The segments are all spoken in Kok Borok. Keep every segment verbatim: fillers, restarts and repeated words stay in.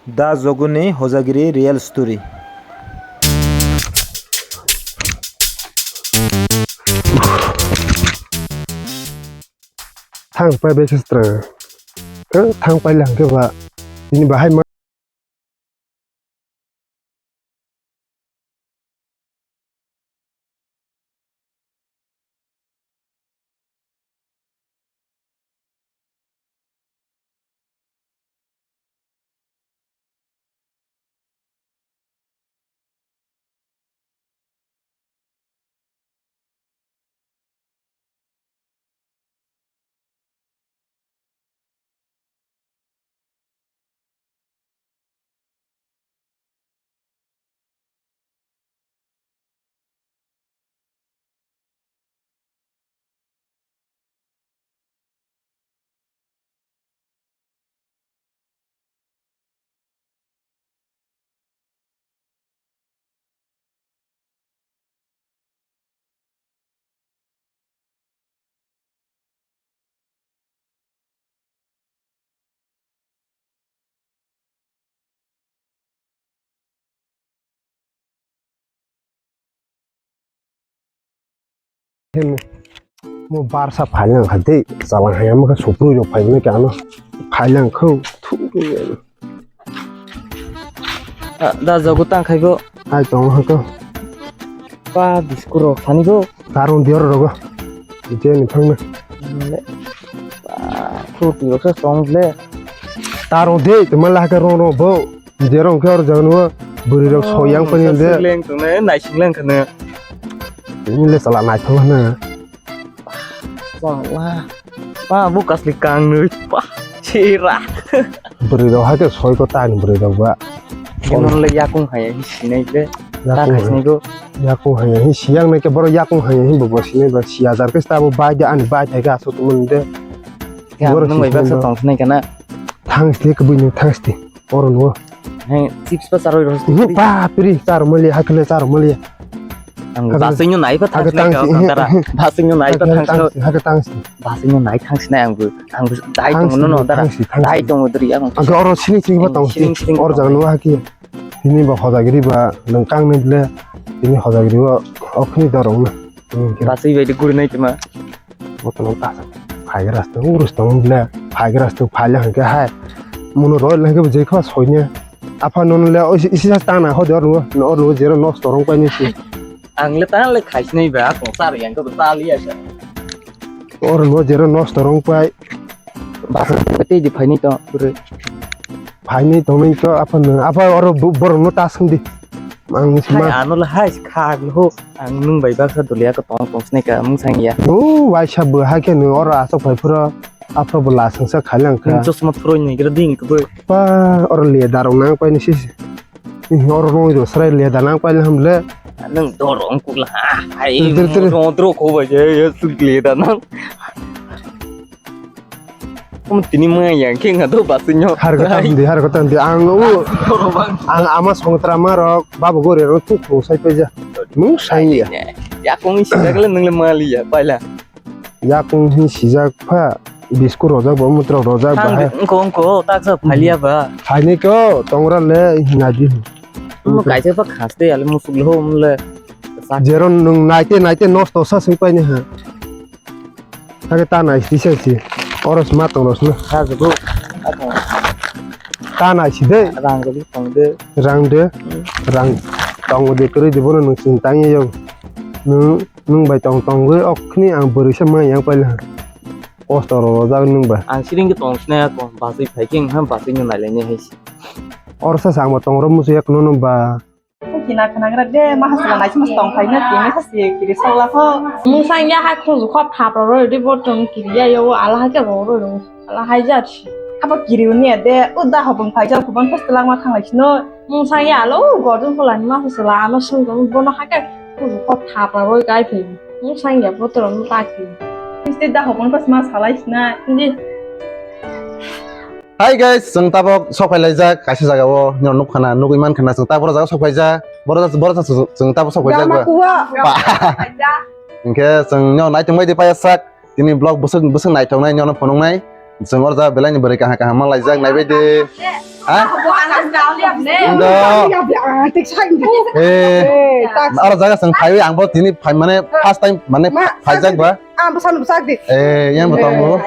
Da Joguni Hojagiri real story. Thang pai bai khe sitra. Thang pai lang khe ba. Ini bahai ma. Mo barsa phailang kha de, chalang hayam kha, suprui rok phailang kha ano, phailang kho. Da jogo tang khai go. Ai tong ha ko. Pa biskur rok thani go. Tarung dior rogo. Ije ni thang na. Pa, khuti rok sa tong le. Tarung de, te mala ka rong rong bo. Jerong khe or jagano bwrwi rok soyang pani de. Leng tong ne, naising leng khane. Ini le sala naithok hana. Wah, wah. Pa, bo kasli kang nui. Pa, chira. Bwrwi rok hai khe soi ko tani bwrwi rok ba. Kemon le yakung hai hi sinai le. Ta khai sinai go. Yakung hai hi siyang nai ke boro yakung hai hi bo bo sinai ba si hajar khe sta bo bai de ani bai thai ga so tumun de. Ya, boro nung bai sinai baksa ba. Tong sinai kana. Thang sti ke bini thang sti. Oro no. Hai, chips pa charwi rw. Ni pa piri char mali hakle char mali. Ang basing nyo nai pa thang sinai ka dara. Basing nyo nai pa thang sinai. Hake tang si. Basing nyo nai thang sinai ang bu. Ang bu dai tong no no dara. Dai tong dri ang. Ang oro sini sini pa tong si. Or jaga no haki. Ini ba Hojagiri ba nang kang ne ble. Ini Hojagiri ba okhni dorong na. Basui bai de guri nai tuma. Botono ta phaigra sto urus tong ble phaigra sto phaile hangke hai. Muno roi lage bujai kha soine. Apha non le isi sa tana ho dor no no ro jero nos torong pai ni si. Ang le ta le khai sinai ba ko sar yang ko ta li ya sa. Or no jero nos torong pai. Bas te di phai ni to bure. Phaini tongnai to aphano, apha oro bo-, borokno ta swngdi. Ang hai ma ano le hai kha ho, ang nwng bai baksa doliya ko tong tong sinai ka mung sang ya. O waisa bo hai khe nwng oro asok phai phuro, aphro bo la swngsa khailang kha. Nwng chosma phuroi nai gra ding kbo. Pa oro le darong nang pai ni sis. Oro rong ro srai le da nang pai ham le. Nwng dorong kula. Hai dur, dur, dur. Ro dro ko bai je, ye suk le da nang. Om tini maya yang khe nga do basing nyo. Har kata di, har kata di. Ang u, ang ama songtra ma rok, babu gore rok tuk tuk sai paija. Mung sai ya. Ya kong si jagle nang le mali ya, paila. Ya kong hi sijak pha, bisku rojak ba, mutra rojak ba. Ang kong ko, tak sa phalia ba. Phaini ko, tongra le, hina di. Mo kaisa pa khaste ya le, musuk le ho, mo le. Jeron nung naite, naite nosto sa sing paini ha. Thake ta nai si se si. Oros ma tong ros na. Ha jugo. Ta nai si de. Rang jugo tong de. Rang de. Hmm. Rang tong de kri de bono nung sing tang yo. Nung, nung bai tong tong we ok khni ang bwrwi se ma yang paila. Kosto ro jak nung ba. Ang siring ke tong sna ya ko. Basui phai king ha basui no nai le ne hai si. Or sa sang ba tong ro musu yak no no ba. Kina khana gra de, ma hasla nai sima tong phai na, tini hasi kiri sala kho. Mung sang ya hai khung ju khop thap ro ro de, bo tong kiri ya yo, ala ha ke ro ro ro, ala hai ja si. Abo kiri uni de, u da hobong phai ja, kubang khas telang ma thang lai sino. Mung sang ya lo, u gordon phola ni ma hasla, ano sung jong bono ha ke khung ju khop thap ro ro kai phai. Mung sang ya bo to ro ta ki. Misti da hobong khas ma salai sina. Ni. Hi guys, chwng tabok sok phai laijak kaisa jaga o, nini nuk khana, nugwi man khana, chwng tabok jaga sok phai jak, boro, boro chwng tabok sok phai jak ba. Ba. Hinkhe chwng nini naitung bai di paya sak, tini vlog bwswk, bwswk naithok nai, nini phunuk nai, chwng oro jaga belai ni bwrwi kaham kaham ma laijak, nai bai di. Ha? Bo anas gauli apne. Indo. Ya, ya, ah, tik sai. Eh. Eh, tak. Aro jaga sang phaiwi ang bo tini phai mane first time mane Ma, phaijak ba. Ah, bo sanu sak di. Eh, yang bo tongo.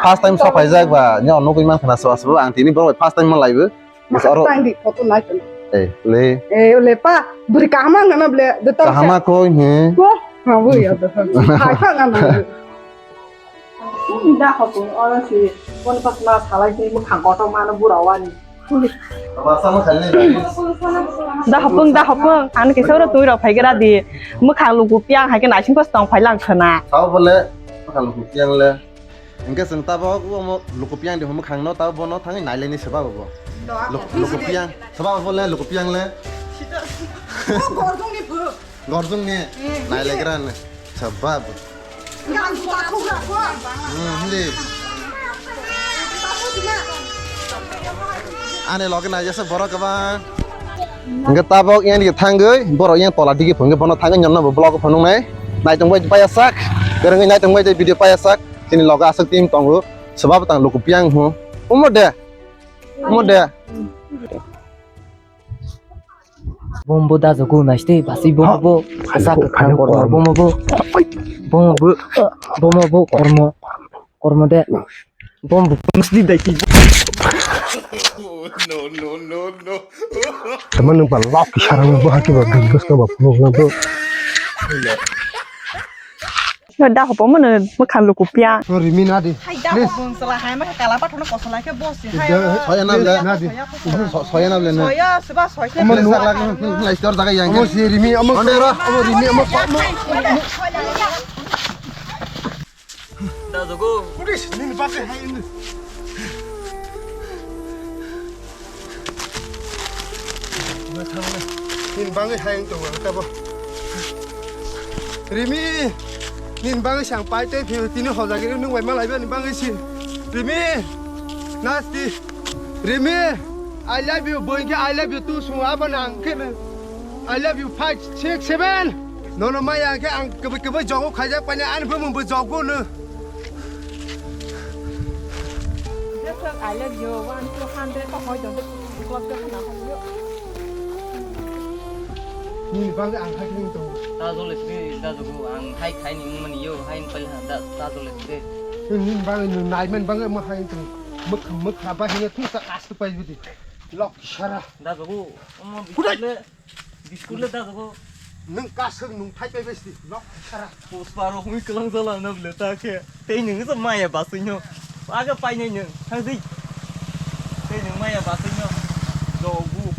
First time so phaijak ba. Nya ono koi man khana so asbo ang tini bo first time malaibo. Ma, aro tang di photo nai. Eh, le. Eh, le pa, buri kaham ang na ble. Kahama koi he. Ko, ha bo ya do. Hai ka na. Da hopung oro si, boni pas ma salai si mukhang kotor mano bura wani. Da hopung, da hopung, ano kisa oro twi rok phai gra di. Mukhang luku piang hai ke naising pas tong phai lang khana. Sao bole, mukhang luku piang le. Engke seng tabo umo luku piang di mukhang no tabo bono thangwi naileni seba bo. Luk-, luku piang, seba bo le luku piang le. Gorjong ni. Nailai gra ne. Seba bo. Hmm, hindi. Ani loge nai jasa borok kwbang. Hingke tabok yang dike thangwi borok yang tola digi phunge bono thangwi nyono bo vlog phunung nai. Naitung bai paya sak. Kerengwi naitung bai video paya sak. Chini loge aswk team tongo. Swbabo tang luku piang ho. Omo de. Omo de. Bombo da jogo naiste basi bombo bo. Asa kwkhwrang kormo bombo bo. Bombo bo. Bombo bo kormo. Kormo de. Bombo musdi dai ki. No, no, no, no. Teman nung pa lok sarang bo haki ba gus gus ba pulok na bo. Da hopo mano mukhang luku piang. Sorry, mi na di. Hai da hopo sala hai ma kala pa thono kosala ke boss hai. Soya na ble. Na di. So-, soya na ble na. Soya seba soya. Omo nu. Lai store jaga yang. Omo si Rimi, omo. Onde ro. Omo Rimi, omo. Da jogo. Pulis, nini bagwi hai ini. Nini bagwi hai ini tongo, tabo. Rimi, nini bagwi sang pai tei phiyo tini hojagiri nung bai malai bani bagwi sin. Rimi, nasti. Rimi, I love you, boy, I love you too, sung abo nang kene. I love you, five, six, seven. Nono maya ke ang kebe kebe jogo khaja pani an bumung bo jogo no. Just like I love you, one, two hundred, oh, hoy, don't club ka na hoy. Ni bang ang khai ni to. Ta jole sri, da jogo, ang hai khai ni mani yo, hai pali ha, da, ta jole sri. Ni bang ni nai men bang mo hai to. Muk muk ha ba hine tu sa as tu pai bidi. Lok sara. Da jogo, omo. Kudai. Biskut le, biskut le da jogo. Nung kasuk nung thai pai besti. Lok sara. Puspa ro hui kelang jala na ble ta khe. Tei nung sa maya basui no. Aga pai nai nung. Thang di. Tei nung maya basui no. Jogu.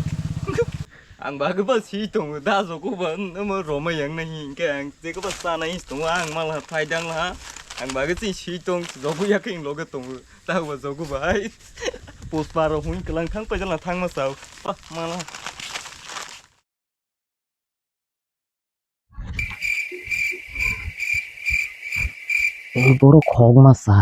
Ang ba ga ba si tong da jogu ba, nama roma yang na hin ke ang te ga ba sa na is tong ang mal ha phai dang la. Ang ba ga si si tong jogu ya ke ing lo ga tong. Tao ba jogu bai. Puspa ro hui kelang thang pai jala thang ma sao. Ah, mala. Borok khok ma sa.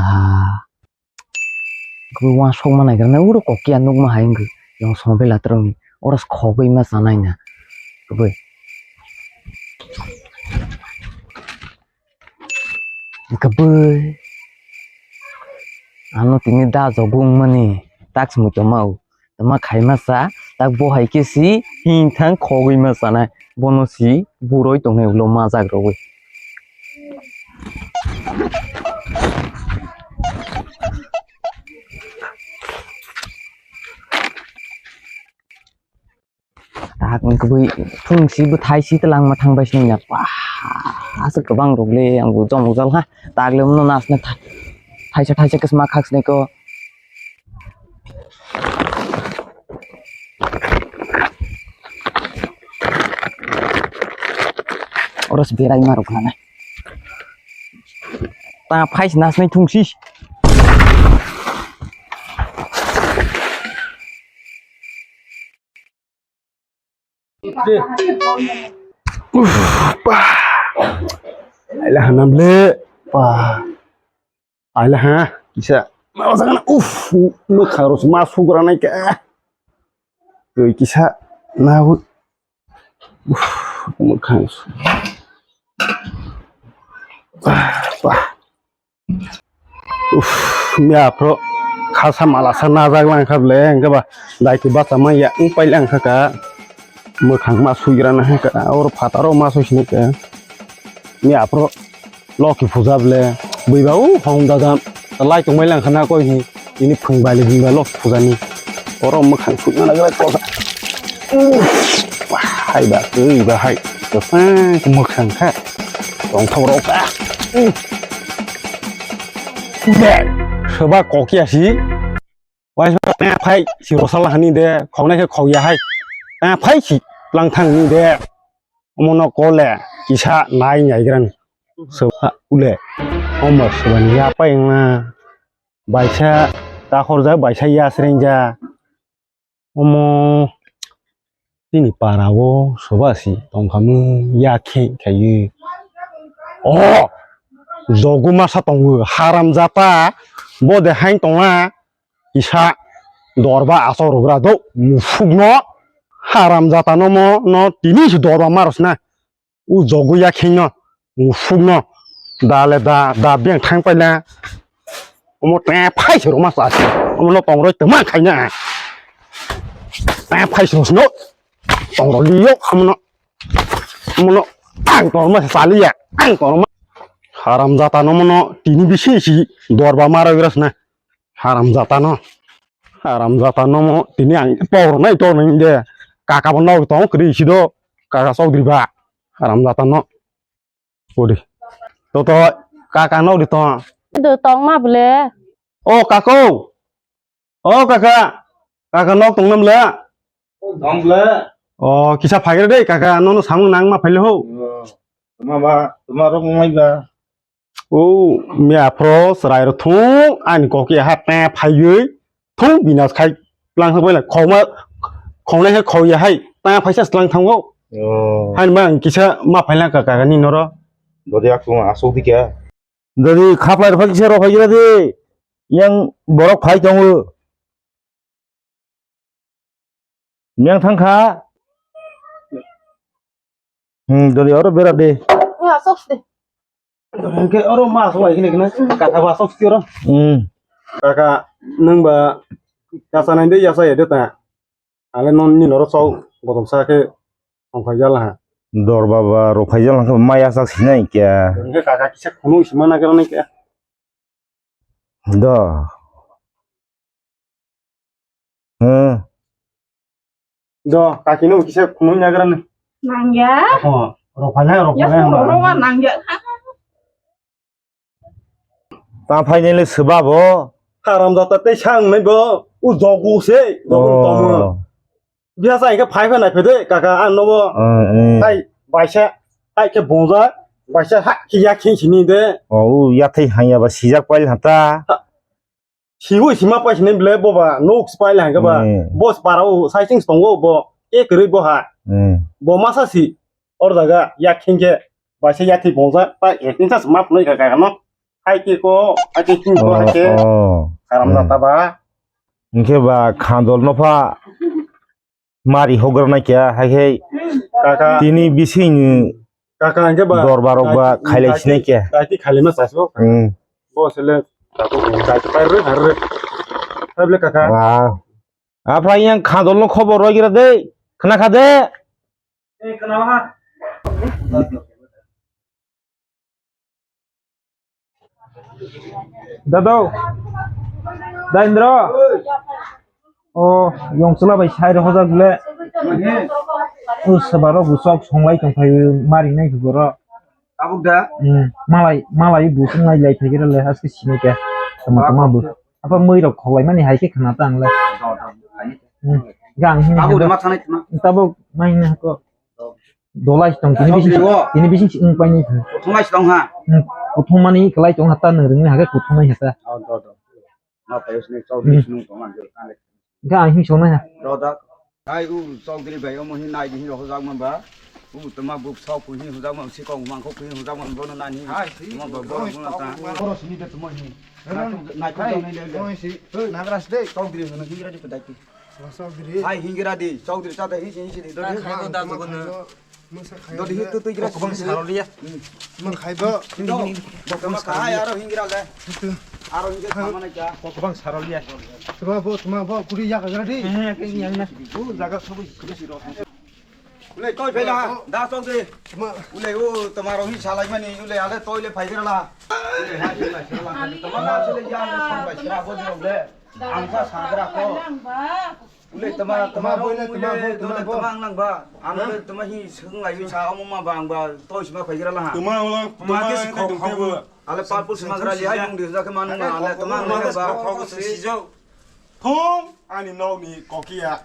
Gwi wa sok ma nai gra na uro kok ya nuk ma hai gwi. Yang song bela terang ni. Oro khogwi ma sa nai na. Gwi. Gabui. Ano tini da jogo wngmani tak se muchomao. Tama khaima sa tak bo hai khe si himthang khogwi ma sanai. Bono si buroi tongnai ulo majak rogwi. Tak wngkhe bui phung si bwthai si twlangma thang bai sinina. Pah, aswk kwbang rok le ang bo jom ujal ha. Tak le mano nasna tha-, thaisa thaisa kwsma khak sinai ko. Oro se berai ma rok nana. Ta phai se nasnai thung si. Uff, pa. Aila hanam le, pa. Aila ha, kisa. Ma jaga na, uff, ma kharo ma sugra nai ka. Twi kisa, na bu. Uff, ma khang. Pa, pa. Uff, mia pro Khasa mala sa najak lang kha ble, hwnkhe ba daiti bacha manya wng pai lang kha ka. Mwkhang ma suigra na kha, oro phataro ma sui sini ka. Ni aphro Loki puja ble, bui ba u hong da da, lai tong mai lang kha na koi ni, ini phung bai le bui ba Loki puja ni. Oro mwkhang sui na gra ko. Hai ba, ui ba hai. Ko sa ko mwkhang kha. Tong thok ro ka. De, soba koki asi. Waisa tengphai si rosal hani de, khoknai khe khokya hai. Tengphai si langthang ni de. Omono kole kisa nai naigrani. Soba ule. Omo sobani ya pai wngna. Baisa takhorjak, baisa ya srengja. Omo Chini para o soba si tongkha mung ya khe khayu. O jogu masa tongo haram jata bo de hain tongna kisa dorba asok rogra do musuk no haram jata no mo no tini si dorba maros na. U jogu ya kheno musuk no da le da da beng thang paina. Omo te phai se roma sa se. Omo no tong roi tongma khaina. Te phai se no tong roi liyo omo no. Omo no ang tong ma sa liya. Ang tong ma. Haram jata no mo no tini bisi si dorba mara gras na. Haram jata no. Haram jata no mo tini ang por nai tor nai de. Kaka bo no tong kri si do. Kaka sok dri ba. Haram jata no. Odi. Toto kaka nok di to. Idu tong ma ble. O kako. O kaka. Kaka nok tong nam le. Tong ble. O kisa phagre dei kaka nono samung nang ma phaile ho. Tuma ba, tuma rok ngai ba. O mi aphro chwrai rok thung ani kok ya ha te phaiwi. Thung binas khai tlang thang paila khokma khoknai khe khok ya hai ta phaisa tlang thango. Oh. Hai ma ang kisa ma phaila ka ka ni noro. Dodi aku asuk dikya. Dodi khaplai rok kisa rok phai di. Yang borok phai tongo. Yang thang kha. Hmm, dodi oro bera de. Ni asok de. Hingke oro ma asok ai kini kini. Kaka ba asok si oro. Hmm. Kaka nang ba kasa nai de yasa ya de ta. Ale non ni noro sau botom sa ke song phai jala ha. Dor baba rok phai jala ha ma yasa sinai kya. Hingke kaka kisa khunu sima na kero nai kya. Do. Hmm. Do, kaki no kisa khunui nagra ni. Nangya. Oh, rok phai nai, rok phai nai. Ya, rok nangya. Ta phai nai le seba bo. Haram jata tei sang nai bo. U jogu se, jogu tomo. Biasa hingke phai phai nai phede kaka ang nobo. Hai baisa hai ke bongjak baisa hai ke ya khe sini de. O u ya thai hang ya ba sijak pai hata. Siwi sima pai sini ble bo ba nok spai hang ba. Bo para u sai sing tongo bo ke kri bo ha. Bo masa si or jaga ya khe ke baisa ya thai bongjak ta ek insa ma phunui kaka no. Hai ke ko hai ke king ko hai ke. Haram jata ba. Hingke ba khandol no pha mari hograna kya hai khe kaka tini bising kaka hingke ba dorbar rok ba khailai sinai kya. Dai ti khailai ma sasbo. Hmm. Bo sele dai ti pai re har re. Able kaka. Wah. Apa yang khandol no khobor roi gira de. Khna kha de. Eh, khna ha. Dadao. Daindro. O, yong chwla bai sai rok hojak le. O, swbaro bo chok songlai tong phai mari nai goro. Tabuk da? Hmm, malai, malai bo songlai lai phai gira le haske sinai ke. Tama tama bo. Apa mui rok kholai mani hai ke khna ta ang le. Hmm. Gang hin. Tabuk ma sanai tma. Tabuk mai ne ko. Dolai tong tini bising, tini bising si wng paini. Kuthumai si tong ha. Hmm, kuthumani kelai tong hata nang ringni hake kuthumai hata. Oh, do, do. Ma payo sini chau di sini tong an. Ga hin sona ha. Do da. Ai u chau diri bai omo hin nai di hin hojak man ba. U tama buk sau ku hin hojak man si kong mang ko ku hin hojak man bono nani. Hai si. Ma ba bono bono ta. Bono sini de tuma hin. Nai ko nai le. Oi si. Nagras de. Chau diri hin hin ra di pedai ki. Chowdhury. Hai hingira di, Chowdhury ta da hi si hi si di. Dodi hi tu tu gira. Kubang saro liya. Mang khai do. Hingi, hingi. Kubang saro liya. Hai aro hingira le. Tu. Aro ni kha mana kya? Kok bang sarol ya. Tuma bo, tuma bo, kuri ya ka di. Eh, ke yang na. Bu jaga sabu. Ule toi phela, da sok de. Tuma. Ule o tuma ro hi salai mani, ule ale toi le phai gra la. Ule ha hi la sala. Tuma ma sele ya ni sok bai sra bo jero le. Ang sa sa gra ko. Ule tuma, tuma bo, ule tuma bo, tuma bo. Tuma ang nang ba. Ang le tuma hi sung lai sa omo ma ba ang ba toi sima phai gra la ha. Tuma ulang, tuma ke si khok khok. Ale purple sima gra li hai mung de ja ke man ma ale tuma ang nang ba. Khok khok si jo. Thung ani nokni kokia.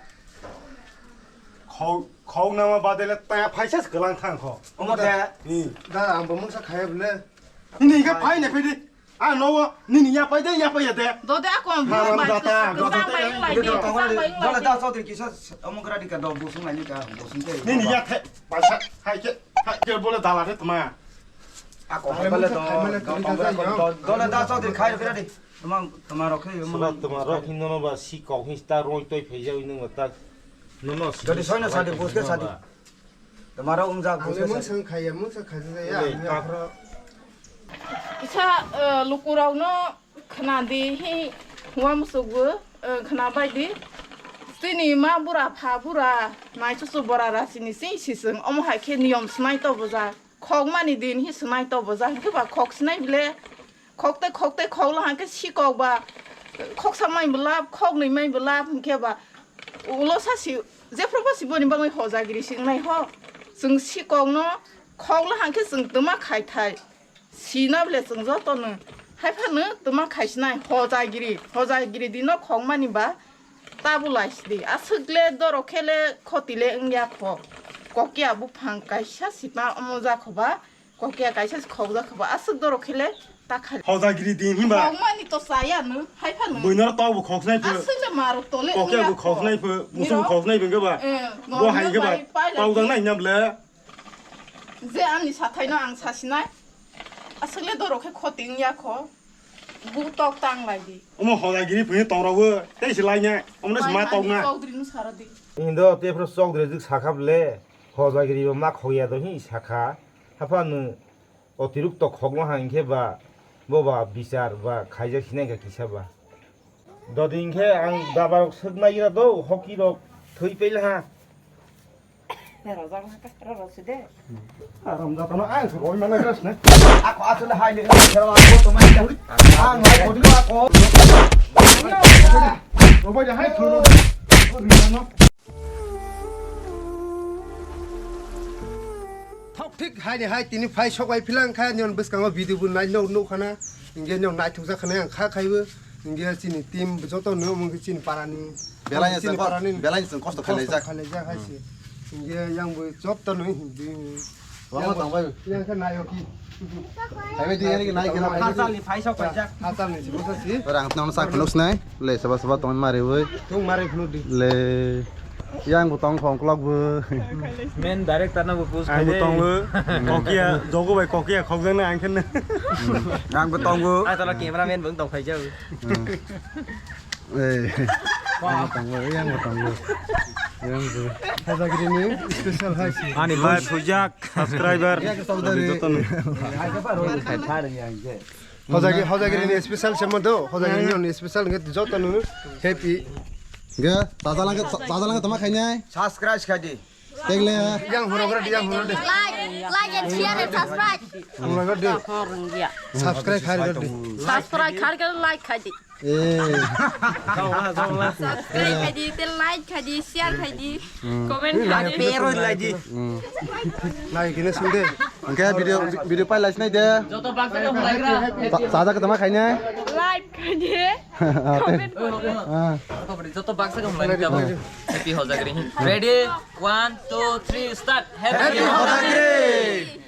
Khok khok nama badele ta phaisa se kelang thang kho. Omo de. Ni. Da ang bo mungsa khaya bole. Ni ke phai ne phai di. A no, nini ya pai de, ya pai ya de. Dode ako ang haram data, data. Dole da chaudhary kisa omo gra di ka do busung lai ni ka busung te. Nini ya the, paisa, hai ke, hai ke bole dala de tma. Ako hai bale do, dole da chaudhary khai gra di. Tma, tma rok khai, tma rok hin no ba si kok hin sta roi toi phai jau ni ta. No no. Jadi soina sadi bus ke sadi. Tma rok ungjak bus ke sadi. Ang le mungsa khaya, mungsa khaya ya. Kisa lukurokno khna di hi wa musugo khna bai di. Chini ma bura pha bura mai chuchu bora ra chini si sisung omo hai khe niyom swnai to boja. Khok mani din hi swnai to boja hinkhe ba khok swnai bile. Khok tei khok tei khok lo hangke sikok ba khok sa mai belap khok nui mai belap hingke ba ulo sa si jephru ba si boni bagwi hojagiri si wngnai ho. Chwng sikok no khok lo hangke chwng twma khai thai. Sina bole chwng joto no hai phano twma khai sinai hojagiri, hojagiri dino khok mani ba. Tabulai sidi, aswk le dorok khe le khoti le wngya kho. Kokia buphang kaisa sima omo ja kho ba, kokia kaisa khok ja kho ba, aswk dorok khe le ta khai. Hojagiri din himba. Khok mani to saya no, hai phano. Buinaro tau bo khok sinai pho. Aswk le marok to le wngya kho. Kokia bo khok sinai pho, musu bo khok sinai pho ba. Eh, bo hai khe ba. Tau jang nai nyam le. Je ani sathaino ang sasinai, aswkle dorok khe khoting ya kho, bu tok tang lai di. Omo hodagiri phunui tong rogwi, tei se lainai, omo no se ma tong na. Chaudhary no sara di. Indo te phro Chaudhary jwk sakha bwle, hodagiri bo ma khogya do hi sakha, haphano otirukto khogno ha hinkhe ba, bo ba bichar ba khaijak sinai kha kisa ba. Dodi hinkhe ang dabarok swk naigra do, hoki rok thwi pela ha. Rojak na ka, ro ro side. Aram jatano ang se roi mana gras ne. Ako asole hai le, ang se roi ako to mai. Ang hai ko dilo ako. Robai de hai thuro. Thok thik hai de hai tini phai sok bai philang kha nyon bwskango video bu nai no no khana. Inge nyon nai thuk jak khana ang kha khaibo. Inge chini team joto no mung chini parani. Belai chini parani. Belai chini kosto khailai jak. Khailai jak hai si. Inge yang bo joto no hindi. Wama tong bai. Yang khe nayo ki. Hai bai di yang nai kena. Hasal ni phai sok pai jak. Hasal ni si bosa si. Orang tong sa khuluk snai. Le saba saba tong mari bai. Tong mari khuluk di. Le yang bo tong khong klok bo. Men director na bo push khai bo tong bo. Kokia jogo bai kokia khok jang na ang khen. Ang bo tong bo. Ai tala camera man bo tong phai jak. Eh. Tangbo, yang tangbo. Yang tu. Hojagiri ni special hai si. Ani live hujak subscriber. Joto ni. Hojagiri, Hojagiri ni special semua tu. Hojagiri ni special nget joto nu happy. Ge, taja langke, taja langke tama khainai. Subscribe khaidi. Tegle. Yang hura hura dia hura de. Like, like and share and subscribe. Hura hura de. Subscribe khai hura de. Subscribe khai ke like khai di. Eh. Subscribe khai di, te like khai di, share khai di, comment khai di. Like kene sunde. Oke, video, video pai like nai de. Joto baksa ke mulai gra. Taja ke tama khainai. Like khai di. Comment khai di. Ah. Joto baksa ke mulai gra. Happy Hojagiri. Ready? One, two, three, start. Happy Hojagiri.